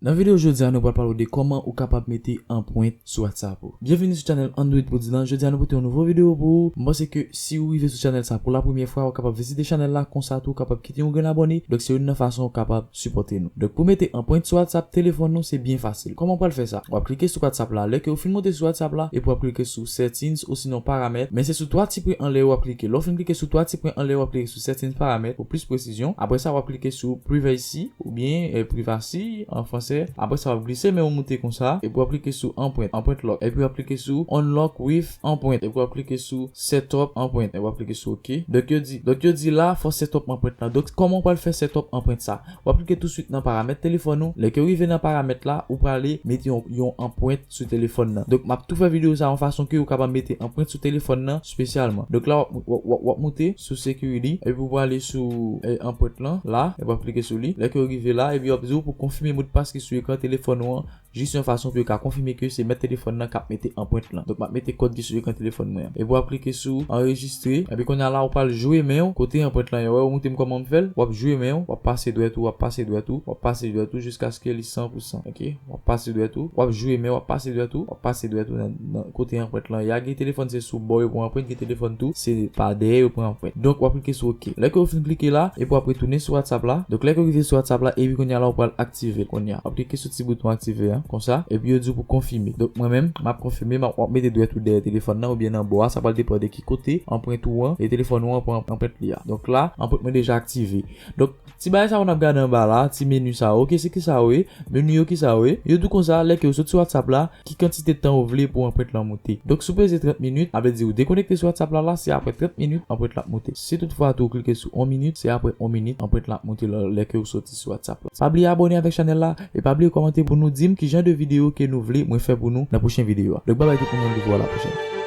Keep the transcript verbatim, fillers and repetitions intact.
Nan videyo jodi a, nou pral pale w de kòman ou kapab mete anprent sou WhatsApp ou. Byenvini sou chanèl Android Podylan. Jodi a, nou pote yon nouvo videyo pou ou. M panse ke si ou rive sou chanèl sa pou la premyè fwa, ou kapab vizite chanèl la, konsa tou ou kapab kite yon grenn abòne. Donk, se youn nan fason ou kapab sipòte nou. Donk, pou mete anprent sou WhatsApp telefòn nou, se byen fasil. Kòman w pral fè sa? W ap klike sou WhatsApp la. Lè ke ou fin monte sou WhatsApp la, epi w ap klike sou settings, osinon paramèt. Men se sou twa ti pwen anlè yo w ap klike. Lè w fin klike sou twa ti pwen anlè yo w ap klike sou settings, paramèt, pou plis presizyon. Apre sa, w ap klike sou privacy, oubyen, eh, privacy an fransè. Apre sa, w ap glise men w moute konsa, epi w ap klike sou anprent, anprent lock. Epi w ap klike sou unlock with anprent. Epi w ap klike sou setup anprent. Epi w ap klike sou OK. Donk, yo di, donk, yo di la, fò setup anprent lan. Donk, kòman w pral fè setup anprent sa? W ap klike touswit nan paramèt telefòn ou. Lè ke w rive nan paramèt la, ou prale mete yon, yon anprent sou telefòn nan. Donk, m ap tou fè videyo sa yon fason ke ou kapab mete anprent sou telefòn nan espesyalman. Donk la, w ap, w ap, w ap, w ap moute sou security, epi w prale sou, eh, anprent lan, la, epi w ap klike sou li. Lè ke w rive la, epi w ap di w pou konfime modpas ki sou ekran telefòn ou an, jis yon fason pou yo ka konfime ke se mèt telefòn nan k ap mete anprent lan. Donk, m ap mete kòd ki sou ekran telefòn mwen an. Epi w ap klike sou anrejistre. Epi kounye a la, ou pral jwe men w kote anprent lan ye. Ou wè, ou montre m kòman m fè l. W ap jwe men w, w ap pase dwèt ou, w ap pase dwèt ou, w ap pase dwèt ou jiskaske li san pou san. Ok? W ap pase dwèt ou, w ap jwe men w, w ap pase dwèt ou, w ap pase dwèt ou nan, nan kote anprent lan ye a. Gen telefòn se sou bò yo pran anprent, gen telefòn tou se pa dèyè yo pran anprent. Donk, w ap klike sou OK. Lè ke w fin klike la, epi w ap retounen sou WhatsApp la. Donk, lè ke w rive sou WhatsApp la, epi kounye a la, ou pral aktive l kounye a. W ap klike sou ti bouton aktive a, konsa, epi yo di w pou konfime. Donk, mwen menm, m ap konfime, m ap, w ap mete dwèt ou dèyè telefòn nan oubyen nan bò a, sa pral depann de ki kote anprent ou an, e telefòn ou an pran anprent li a. Donk la, anprent mwen deja aktive. Donk, ti bagay sa yo n ap gade anba la, ti meni sa yo, ok, se ki sa yo ye? Meni yo ki sa yo ye? Yo di w konsa, lè ke w sot sou WhatsApp la, ki kantite tan ou vle pou anprent lan moute. Donk, si w peze trant minit, a vle di ou dekonekte sou WhatsApp la, la, se apre trant minit, anprent la ap moute. Si toutfwa tou ou klike sou yon minit, se apre yon minit, anprent la ap moute lè, lè ke ou soti sou WhatsApp la. Pa bliye abòne avèk chanèl la, e pa bliye kòmante pou nou di m ki jan de videyo ke nou vle mwen fè pou nou nan pwochen videyo a. Donk, babay tout moun, randevou a la pwochèn.